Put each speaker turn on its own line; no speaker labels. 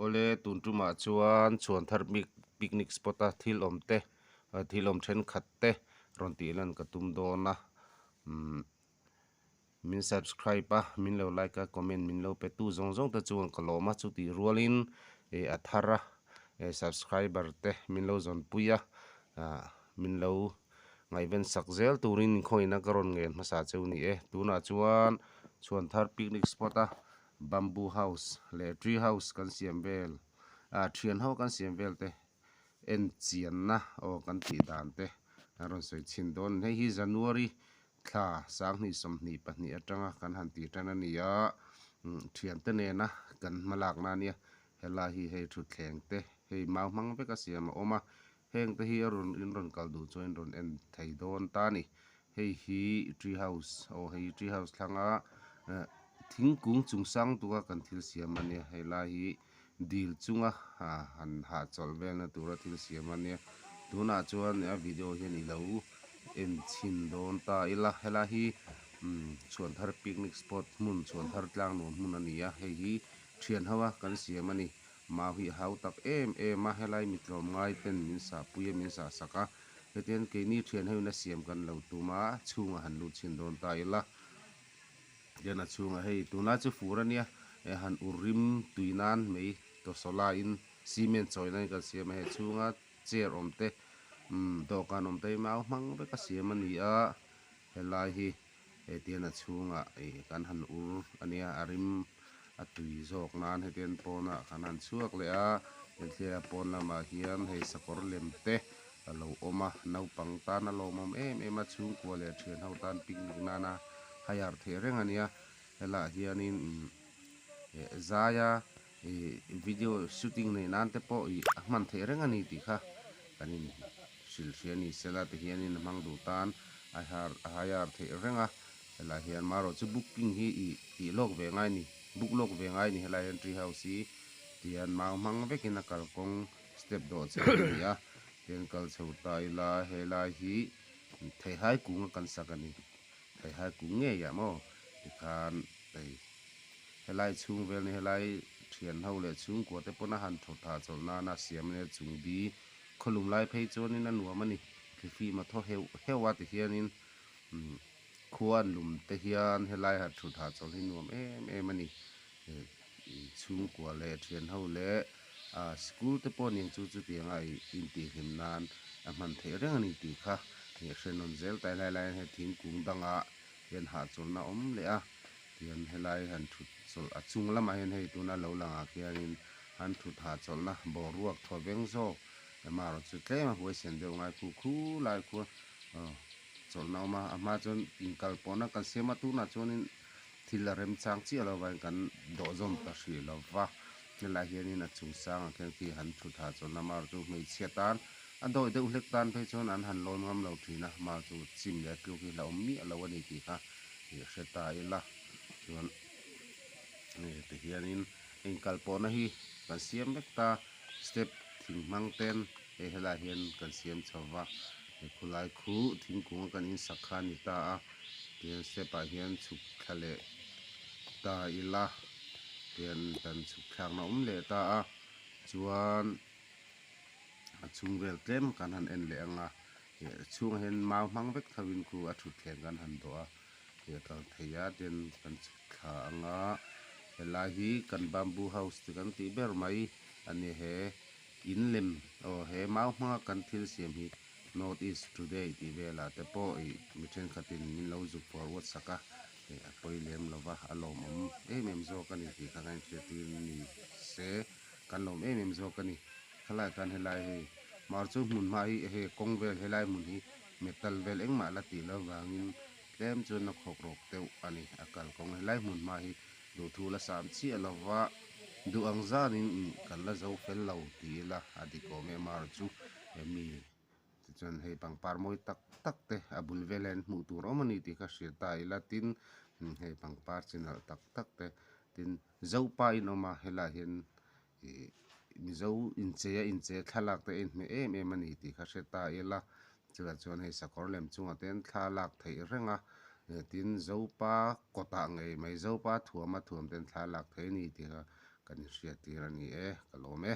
Awle tun tumah chuan chhuan thar bik picnic spot a thil awm te thil awm thenkhat te rawn tih lan ka tum dawn a umm min subscribe a min lo like a comment min lo pe tu zawng zawng te chuan ka lawm a chutih rualin ih a thar a eh subscriber te min lo zawn pui a ah min lo ngaihven sak zel turin inkhawina ka rawn ngen hmasa cheu ni e tunah chuan chhuan thar picnic spot a bamboo house leh tree house kan siam vel ah thian ho kan siam vel te en chianna aw kan tih dan te an rawn sawi chhin dawn hei hi January thla sanghnih 22 atanga kan han tih tan a ni a thiante nena kan hma lakna a nia helai hi hei thutthleng te hei mau hmang vek a siam a awm a heng te hi a rawn in rawn kal duh chuan in rawn en thei dawn ta a ni hei hi tree house aw hei hi tree house thlanga eh thingkung chung sang tuk a kan thil siam a nia helai hi dil chunga ah han hahchawlh velna tura thil siam a nia tunah chuan a video hian i lo en chhin dawn ta ila helai hi umm chhuanthar picnic spot hmun chhuanthar tlang nuam hmun a ni a hei hi thian ho a kan siam a ni mau hi a hau tak em em a helai mi tlawm ngai ten min sah pui a min sah sak a hetiang keini thian ho in a siam kan lo tum a chhungah han lut chhin dawn ta ila. Hian a chhungah hei tunlai chu fur a nia eh han ur rim tui nan mai tawsawla in cement chawi nan kan siam a hei chhunga chair awm te umm dawhkan awm te hi mau hmang vek a siam a ni a helai hi hetian a chhungah ih kan han ur a nia a rim a tui zawk nan hetian pawnah kan han chhuak leh a hetiang a pawn lamah hian hei sakawr lem te a lo awm a naupang tan a lawmawm em em a chhungkua leh thian ho tan picnic nana hire theih reng a nia helaiah hianin eh zaia ih video shooting neih nan te pawh ih a hman theih reng a ni tih kha kan in hrilh hria ni sela ti hianin a hmang duh tan a hire a hire theih reng a helaiah hian marawh chu booking hi ih tih lawk ve ngai a ni book lawk ve ngai a ni helaiah hian tree house hi tihian mau hmang vekin a kalkawng step dawh chho a ni a tihian kal chho ta ila helai hi theihai kung a kan sak a ni theihai kung ngei ah maw tikhan hei helai chhung vel ni helai thian ho leh chhungkua te pawn a han thaw tha chawlh nana siam ania chung bi khawlum lai phei chuanin a nuam a ni thlifim a thaw heuh heuh a tihianin umm khua an lum te hian helai han thu tha chawlh hi nuam em em a ni chhungkua leh thian ho leh ah school te pawh nen chu chutianga ih intihhlim nan a hman theih reng a ni tih kha ih hrenawn zel ta helai lai hian hei thingkung dangah hian hahchawlhna a awm leh a tihian helai han thut chawlh a chung lamah hian hei tuna lo langah khianin an thut hahchawlhna boruak thaw veng zawk amaherawhchu chu tlem a huaisen deuh ngai khu khu lai khuan aw chawlhna a awm a a hma chuan inkal pawhna kan siam a tunah chuanin thil a remchang chiah lo vangin kan dawh zawm ta hrih lo va helaiah hianin a chung sangah khian khi han thu tha chuan amaherawhchu chu hmeichhia tan a dawi deuh hlek tan phei chuan an han lawn ngam lo thin a amaherawhchu chu chim leh a tluk hi hlauhawm miah lo a ni tih kha ih hre ta ila chuan tihianin inkal pawhna hi kan siam vek ta step thing hmang ten hei helaiah hian kan siam chho va he khulai khu thingkung a kan insak kha a ni ta a tihian step ah hian chhuk thla leh ta ila tihian kan chhuk thlakna awm leh ta a chuan a chhung vel tlem kan han en leh ang a ih a chhungah hian mau hmang vek tho in khu a thutthleng kan han dawh a ih a kal thei a tin kan chhuk thla ang a helai hi kan bamboo house te kan tih ber mai a ni he. In lem aw he mau hmanga kan thil siam hi North East Today tih velah te pawh ih mi thenkhatin min lo zuk forward sak a ih a pawi lem lo va a lawmawm em em zawk a ni tih kha ka inhriattir ni se kan lawm em em zawk a ni khalai khan helai hei mar chu hmun hma hi hei kawng vel helai hmun hi metal vel engmah la tih loh vangin tlem chuan a khawk rawk deuh a ni a kalkawng helai hmun hma hi duhthu la sam chiah lo va. Duh ang zanin kan la zo fel lo ti ila a dik awm em a chu hemi tichuan hei pangpar mawi tak tak te a bul vel hian hmuh tur awm a ni tih kha hria ta ila tin hei pangpar chi nalh tak tak te tin zopa in awm a helaiah hian ih mizo inchei a inchei thlalak te a inhmeh em em a ni tih kha hre ta ila chutah chuan hei sakawr lem chungah te hian thla lak theih reng a tin zopa kawtah ngei mai zopa thuama thuam ten thla lak theih a ni tih kha. kan inhriat tir a ni e, ka lawm e.